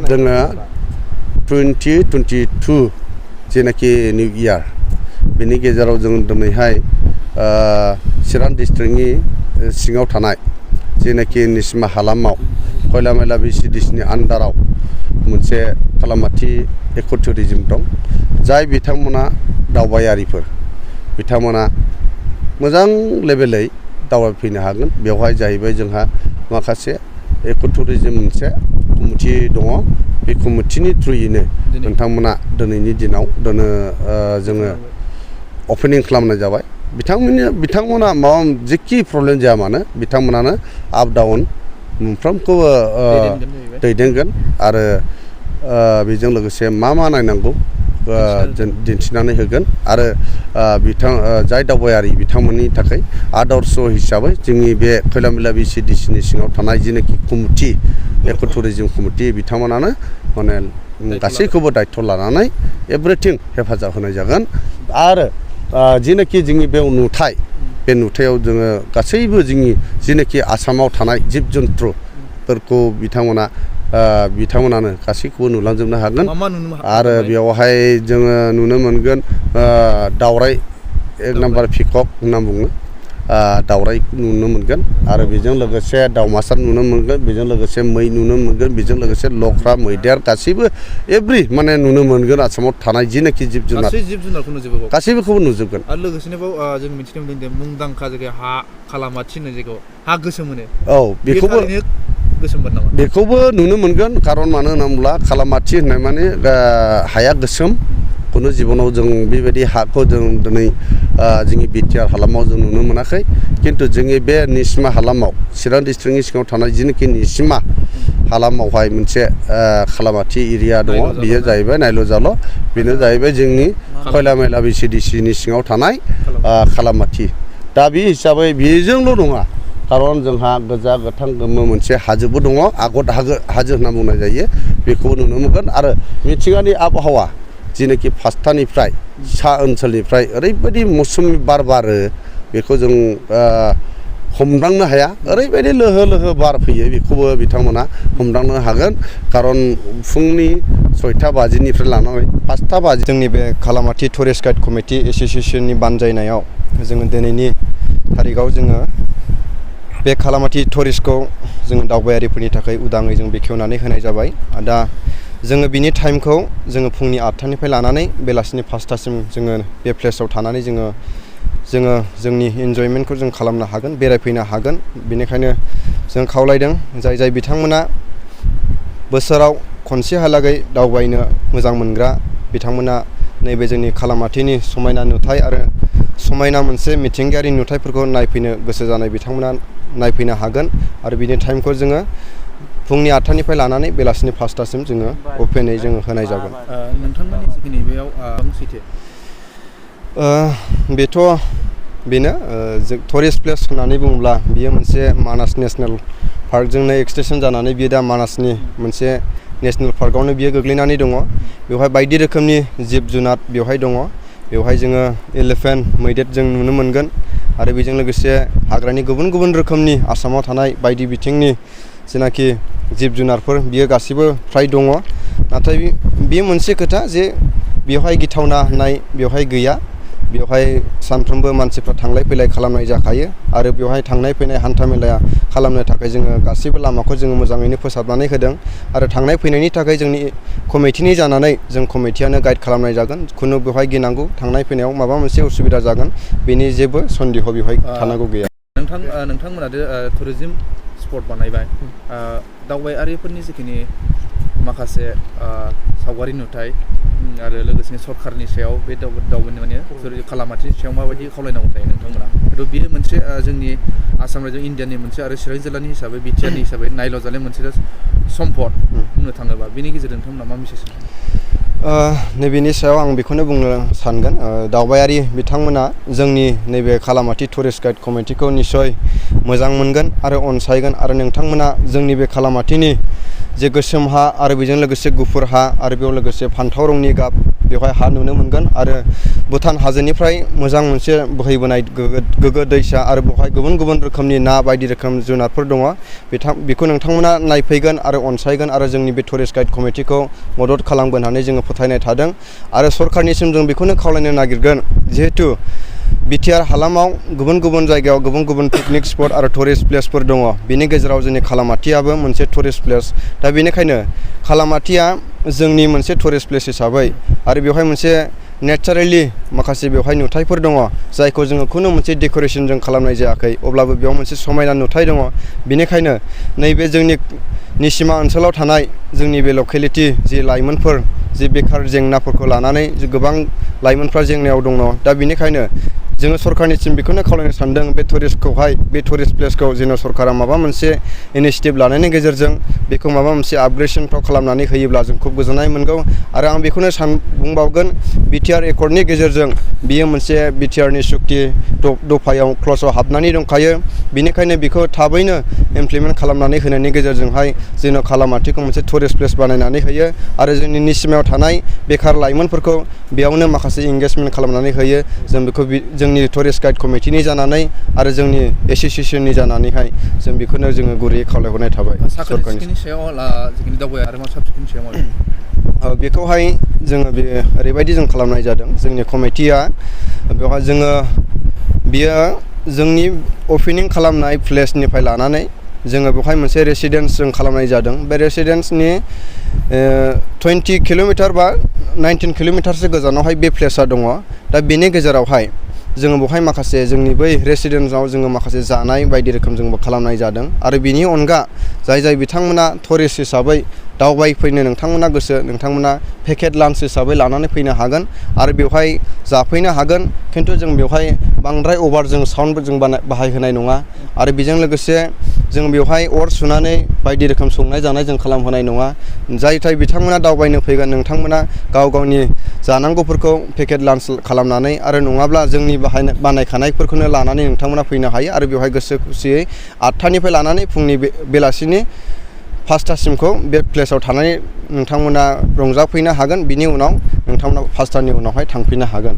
जोङो 2022 जेनाखि new year बेनि गेजेराव जों दिनैहाय चिरां डिस्ट्रिक्टनि सिङाव थानाय जेनाखि निसिमा हालामाव खयलामयला VCDCनि आन्दाराव मोनसे खालामाथि इक' टुरिजम दं जाय बिथांमोना दावबायारिफोर बिथांमोना मोजां लेभेलै दावबायफैनो हागोन बेवहाय जाहैबाय जोंहा माखासे इक' टुरिजम मोनसे कमिटि दङ बे कमिटिनि थ्रुयैनो नोंथांमोना दिनैनि दिनाव जोङो अपेनिं खालामनाय जाबाय बिथांमोना माबा जेखि प्रब्लेम जाया मानो बिथांमोनानो आप डाउन मोनफ्रोमखौबो दैदेनगोन आरो बेजों लोगोसे मा नायनांगौ दिन्थिनानै होगोन आरो जाय दावबायारि बिथांमोननि थाखाय आदर्श हिसाबै जोंनि बे खयलामयला VCDCनि सिङाव थानाय जेनाखि कमिटि इक' टुरिजम कमिटि बिथांमोनानो माने गासैखौबो दायथ' लानानै एभ्रिथिं हेफाजाब होनाय जागोन आरो जेनाखि जोंनि बे नुथाय बे नुथायाव जोङो गासैबो जोंनि जेनाखि आसामाव थानाय जिब जुन्थुफोरखौ बिथांमोनानो गासैखौबो नुलांजोबनो हागोन आरो बेवहाय जोङो नुनो मोनगोन दावराय एक नाम्बार पिकक होनना बुङो दावराय नुनो मोनगोन आरो बेजों लोगोसे दावमासार नुनो मोनगोन बेजों लोगोसे मै नुनो मोनगोन बेजों लोगोसे लख्रा मैदेर गासैबो एभ्रि माने नुनो मोनगोन आसामाव थानाय जेनाखि जिब जुनार गासैबोखौबो नुजोबगोन आरो लोगोसेनो जों मिथिनो मोनदों मुंदांखा जायगायाव हा खालामाथि होननाय जायगायाव हा गोसोम मोनो औ बेखौबो नुनो मोनगोन खारन मानो होनोब्ला खालामाथि होननाय माने हाया गोसोम खुनु जिबनाव जों बेबायदि हाखौ जों दिनै जोंनि BTR हालामाव जों नुनो मोनाखै किन्तु जोंनि बे निसिमा हालामाव चिरां डिस्ट्रिक्टनि सिङाव थानाय जेनाखि निसिमा हालामावहाय मोनसे खालामाथि एरिया दङ बेयो जाहैबाय नायल' जाल' बेनो जाहैबाय जोंनि खयलामयला VCDCनि सिङाव थानाय खालामाथि दा बे हिसाबै बेजोंल' नङा खारन जोंहा गोजा गोथां गोमो मोनसे हाजोबो दङ आगत हाजो होनना बुंनाय जायो बेखौबो नुनो मोनगोन आरो मिथिंगानि आबहावा जेनाखि फासथानिफ्राय सा ओनसोलनिफ्राय ओरैबायदि मौसुमि बार बारो बेखौ जों हमदांनो हाया ओरैबायदि लोहो लोहो बार फैयो बेखौबो बिथांमोना हमदांनो हागोन खारन फुंनि 6:50 लानानै 5:50 जोंनि बे खालामाथि टुरिस्ट गाइड कमिटि एस'सिएशननि बानजायनायाव जोङो दिनैनि थारिखआव जोङो बे खालामाथि टुरिस्टखौ जोङो दावबायारिफोरनि थाखाय उदाङै जों बेखेवनानै होनाय जाबाय दा जोङो बिनि टाइमखौ जोङो फुंनि 8टानिफ्राय लानानै बेलासिनि 5टासिम जोङो बे प्लेसाव थानानै जोङो जोंनि इन्जयमेन्टखौ जों खालामनो हागोन बेरायफैनो हागोन बेनिखायनो जों खावलायदों जाय बिथांमोना बोसोराव खनसेहालागै दावबायनो मोजां मोनग्रा बिथांमोना नैबे जोंनि खालामाथिनि समायना नुथाय आरो समायना मोनसे मिथिंगायारि नुथायफोरखौ नायफैनो गोसो जानाय बिथांमोना नायफैनो हागोन आरो बिनि टाइमखौ जोङो फुंनि 8टानिफ्राय लानानै बेलासिनि 5टासिम जोङो अपेनै जोङो होनाय जागोन नोंथांमोननि जिखिनि बेयाव सैथो बेथ' बेनो टुरिस्ट प्लेस होननानै बुङोब्ला बियो मोनसे मानास नेसनेल पार्कजोंनो एक्सटेन्सन जानानै बियो दा मानासनि मोनसे नेसनेल पार्कआवनो बियो गोग्लैनानै दङ बेवहाय बायदि रोखोमनि जिब जुनार बेवहाय दङ बेवहाय जोङो एलिफेन्ट मैदेर जों नुनो मोनगोन आरो बेजों लोगोसे हाग्रानि गुबुन गुबुन रोखोमनि आसामाव थानाय बायदि बिथिंनि जेनाखि जिब जुनारफोर बियो गासिबो फ्राय दङ नाथाय बे मोनसे खोथा जे बेवहाय गिथावना होननाय बेवहाय गैया बेवहाय सानफ्रोमबो मानसिफ्रा थांलाय फैलाय खालामनाय जाखायो आरो बेवहाय थांनाय फैनाय हान्था मेला खालामनो थाखाय जोङो गासैबो लामाखौ जोङो मोजाङैनो फोसाबनानै होदों आरो थांनाय फैनायनि थाखाय जोंनि कमिटिनि जानानै जों कमिटियानो गाइड खालामनाय जागोन खुनु बेवहाय गिनांगौ थांनाय फैनायाव माबा मोनसे उसुबिदा जागोन बेनि जेबो सन्देह बेवहाय थानांगौ गैया नोंथांमोना टुरिजम स्पट बानायबाय दावबायारिफोरनि जिखिनि माखासे सावगारि नुथाय आरो लोगोसेनो सरकारनि सायाव बे दावबायनाय माने खालामाथिनि सायाव माबायदि खावलायनांगौ जायो नोंथांमोना बेयो मोनसे जोंनि आसाम रायजो इण्डियानि मोनसे आरो चिरां जिल्लानि हिसाबै BTRनि हिसाबै नायल' जाले मोनसे सम्पद बुंनो थाङोबा बेनि गेजेरजों नोंथांमोना मा मेसेज नैबेनि सायाव आं बेखौनो बुंनो सानगोन दावबायारि बिथांमोना जोंनि नैबे खालामाथि टुरिस्ट गाइड कमिटिखौ निस्सय मोजां मोनगोन आरो अनसायगोन आरो नोंथांमोना जोंनि बे खालामाथिनि जे गोसोम हा आरो बेजों लोगोसे गुफुर हा आरो बेयाव लोगोसे फान्थाव रंनि गाब बेवहाय हा नुनो मोनगोन आरो भुटान हाजोनिफ्राय मोजां मोनसे बोहैबोनाय गोग्गो दैसा आरो बेवहाय गुबुन गुबुन रोखोमनि ना बायदि रोखोम जुनारफोर दङ बेखौ नोंथांमोना नायफैगोन आरो अनसायगोन आरो जोंनि बे टुरिस्ट गाइड कमिटिखौ मदद खालामगोन होननानै जोङो फोथायनाय थादों आरो सरकारनिसिम जों बेखौनो खावलायनो नागिरगोन जिहेतु बिटिआर हालामाव गुबुन गुबुन जायगायाव गुबुन गुबुन पिकनिक स्पट आरो टुरिस्ट प्लेसफोर दङ बेनि गेजेराव जोंनि खालामाथियाबो मोनसे टुरिस्ट प्लेस दा बेनिखायनो खालामाथिया जोंनि मोनसे टुरिस्ट प्लेस हिसाबै आरो बेवहाय मोनसे नेचारेलि माखासे बेवहाय नुथायफोर दङ जायखौ जोङो खुनु मोनसे डेक'रेसनजों खालामनाय जायाखै अब्लाबो बेयाव मोनसे समायना नुथाय दङ बेनिखायनो नैबे जोंनि निसिमा ओनसोलाव थानाय जोंनि बे लकेलिटि जि लाइमोनफोर जि बेखार जेंनाफोरखौ लानानै गोबां लाइमोनफ्रा जेंनायाव दङ दा बेनिखायनो जोङो सरकारनिसिम बेखौनो खावलायनो सानदों बे टुरिस्ट प्लेसखौ जेन' सरकारा माबा मोनसे इनिशिएटिभ लानायनि गेजेरजों बेखौ माबा मोनसे आपग्रेडेसनफ्राव खालामनानै होयोब्ला जों खुब गोजोननाय मोनगौ आरो आं बेखौनो बुंबावगोन बिटिआर एकर्डनि गेजेरजों बियो मोनसे बिटिआरनि सुक्ति दफायाव क्लजआव हाबनानै दंखायो बेनिखायनो बेखौ थाबैनो इमप्लिमेन्ट खालामनानै होनायनि गेजेरजोंहाय जेन' खालामाथिखौ मोनसे टुरिस्ट प्लेस बानायनानै होयो आरो जोंनि निसिमायाव थानाय बेखार लाइमोनफोरखौ बेयावनो माखासे इंगेजमेन्ट खालामनानै होयो जों बेखौ जोंनि टुरिस्ट गाइड कमिटिनि जानानै आरो जोंनि एस'सिएसननि जानानैहाय जों बेखौनो जोङो गुरैयै खावलायहरनाय थाबाय साखोन-सिखोननि सायाव जोंनि दावबायारि आरो साब-सिखोननि सायाव बेखौहाय जोङो बे ओरैबायदि जों खालामनाय जादों जोंनि कमिटिया बेवहाय जोङो बियो जोंनि अपेनिं खालामनाय प्लेसनिफ्राय लानानै जोङो बेवहाय मोनसे रेसिडेन्स जों खालामनाय जादों बे रेसिडेन्सनि 20 किल'मिटार बा 19 किल'मिटारसो गोजानावहाय बे प्लेसा दङ दा बेनि गेजेरावहाय जोङो बेवहाय माखासे जोंनि बै रेसिडेन्सआव जोङो माखासे जानाय बायदि रोखोम जोंबो खालामनाय जादों आरो बिनि अनगा जाय बिथांमोना टुरिस्ट हिसाबै दावबायफैनो नोंथांमोना पेकेट लान्च हिसाबै लानानै फैनो हागोन आरो बेवहाय जाफैनो हागोन खिन्थु जों बेवहाय बांद्राय अभार जों साउन्डबो जों बाहायहोनाय नङा आरो बेजों लोगोसे जों बेवहाय अर सुनानै बायदि रोखोम संनाय जानाय जों खालामहोनाय नङा जाय बिथांमोना दावबायनो फैगोन नोंथांमोना गावनि जानांगौफोरखौ पेकेट लान्च खालामनानै आरो नङाब्ला जोंनि बानायखानायफोरखौनो लानानै नोंथांमोना फैनो हायो आरो बेवहाय गोसो खुसियै 8टानिफ्राय लानानै फुंनि बेलासिनि 5टासिमखौ बे प्लेसाव थानानै नोंथांमोना रंजाफैनो हागोन बिनि उनाव नोंथांमोना 5टानि उनावहाय थांफिननो हागोन